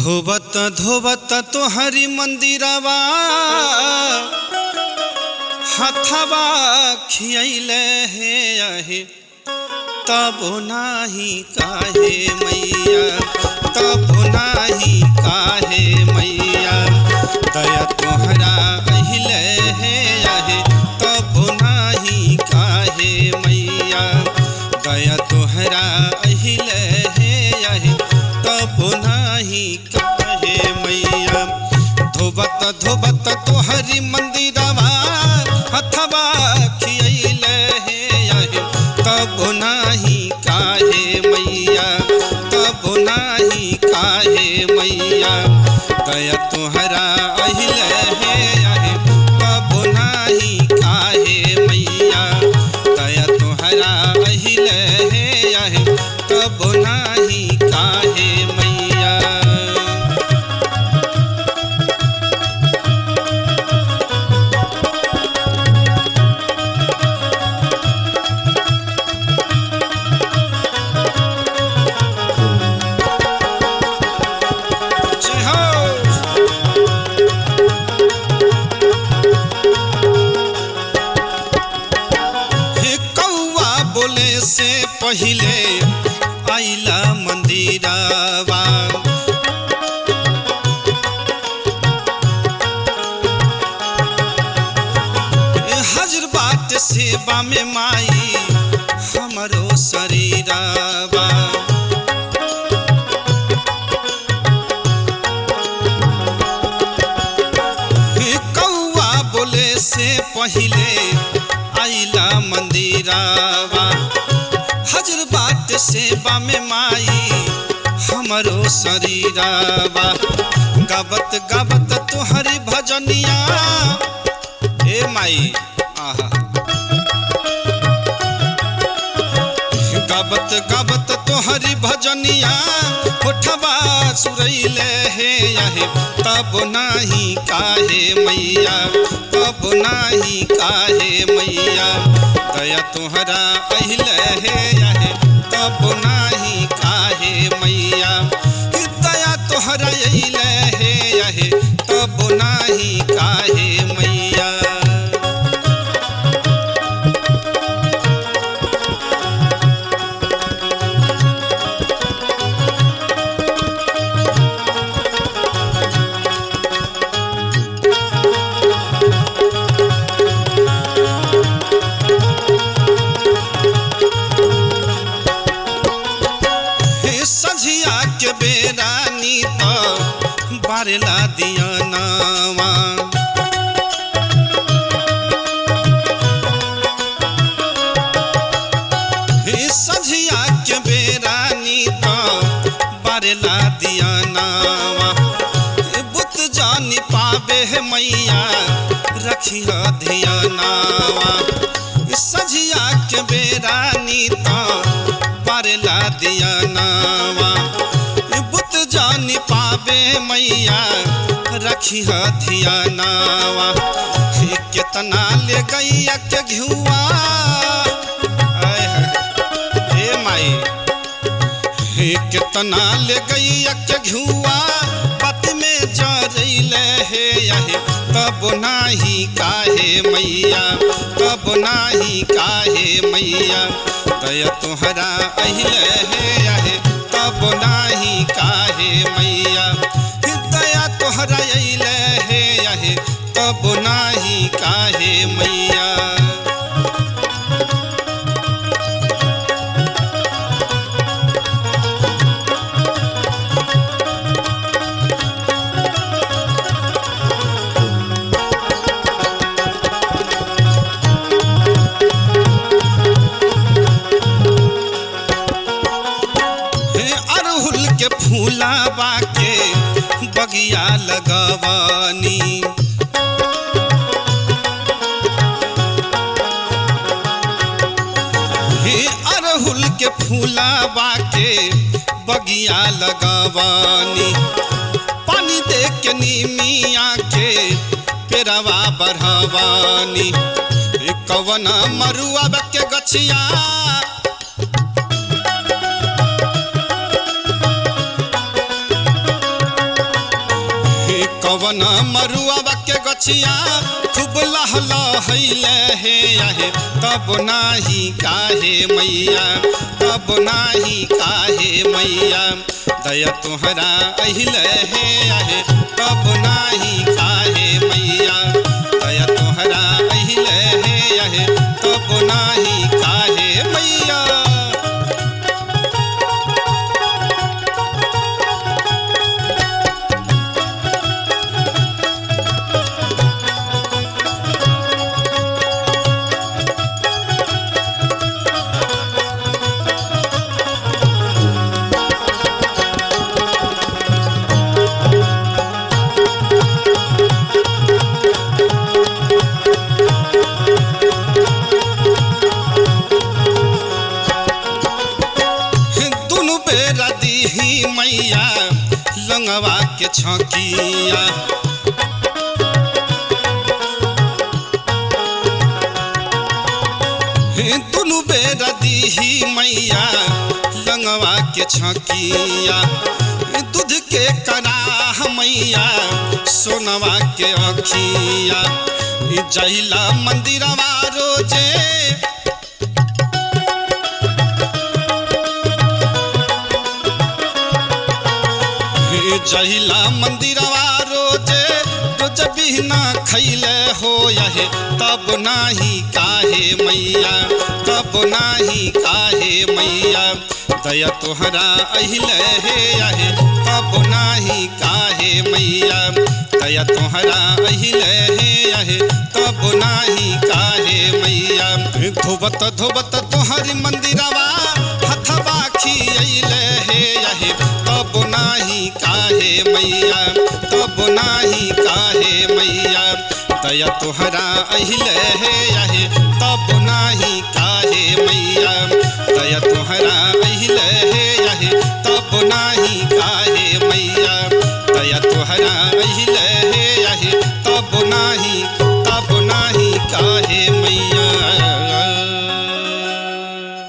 धोबत धोबत तोहरी मंदिरवा हथवा खियले हे आहे तब नाही काहे मैया, तब नाही काहे मैया, दया तोहरा अहिले हे आहे तब नाही काहे मैया, दया तोहरा अहिले हे आहे तब नाही काहे मैया। धोबत धोबत तोहरी मंदिरवा हथवा खियले हे आहे तब नाही काहे मैया, तब नाही काहे मैया, दया तोहरा अहिले हे आहे तब नाही काहे मैया, दया तोहरा अहिले हे आहे तब नाही काहे मैया। जय हो। हे कौआ बोले से पहिले आइला मंदिरवा, हे हजर बाट सेवा में माई हमरो शरीरवा। हे कौआ बोले से पहिले आइला मंदिरवा, हजर बाट सेवा में माई हमरो शरीरवा। गावत गावत तोहरी भजनिया ए माई आहा, गावत गावत तोहरी भजनिया होठवा सुरैले हे आहे तब नाही काहे मैया, तब नाही काहे मैया, दया तोहरा अहिले हे आहे तब नाही काहे मैया, दया तोहरा अइले हे आहे तब नाही काहे मैया। हे सझिया के बेरा नी तो बारेला दिया नावा, हे सझिया के बेरा नी तो बारेला दिया नावा, हे बुत जानी पावे हे मैया रखिया धिया नावा। सझिया के बेरा नी तो बारेला दिया नावा, बुत जानी पावे मैया रखिया धिया नावा। हे केतना ले गैया के घिउआ आय हाय, हे माई, हे केतना ले गैया के घिउआ पत में जरैले हे आहे तब नाही काहे मैया, तब नाही काहे मैया, दया तोहरा अहिले हे आहे तब नाही काहे मैया, दया तोहरा अइले हे आहे तब नाही काहे मैया। हे अरहुल के फूलाबा के बगिया लगवानी, हे अरहुल के फूलाबा के बगिया लगवानी, पानी दे के नीमिया के पेरवा बढ़वानी। हे कवन मरुआ के गछिया कवन मरुआ के गछिया खूब लहलहैले हे आहे। तब नाही काहे मैया, तब नाही काहे मैया, दया तोहरा अहिले हे आहे। तब नाही काहे मैया, दया तोहरा अहिले हे आहे। तब नाही काहे मैया। दुनु बेरा दीही मैया लंगवा के छकिया। दुनु बेरा दीही मैया लंगवा के छकिया। दूध के कराह मैया सोनवा के अखिया। जैला मंदिरवा रोजे जहिला मंदिरवा रोजे रोज बिहना खैले हो यहे। तब नाही काहे मैया, तब नाही काहे मैया, दया तोहरा अहिले हे आहे। तब नाही काहे मैया, दया तोहरा अहिले हे आहे। तब नाही काहे मैया। धोबत धोबत तोहरी मंदिरवा हथवा खियैले हे आहे। तब नाही काहे मैया, तब नाही काहे मैया, दया तोहरा अहिले हे आहे। तब नाही काहे मैया, दया तोहरा अहिले हे आहे। तब नाही काहे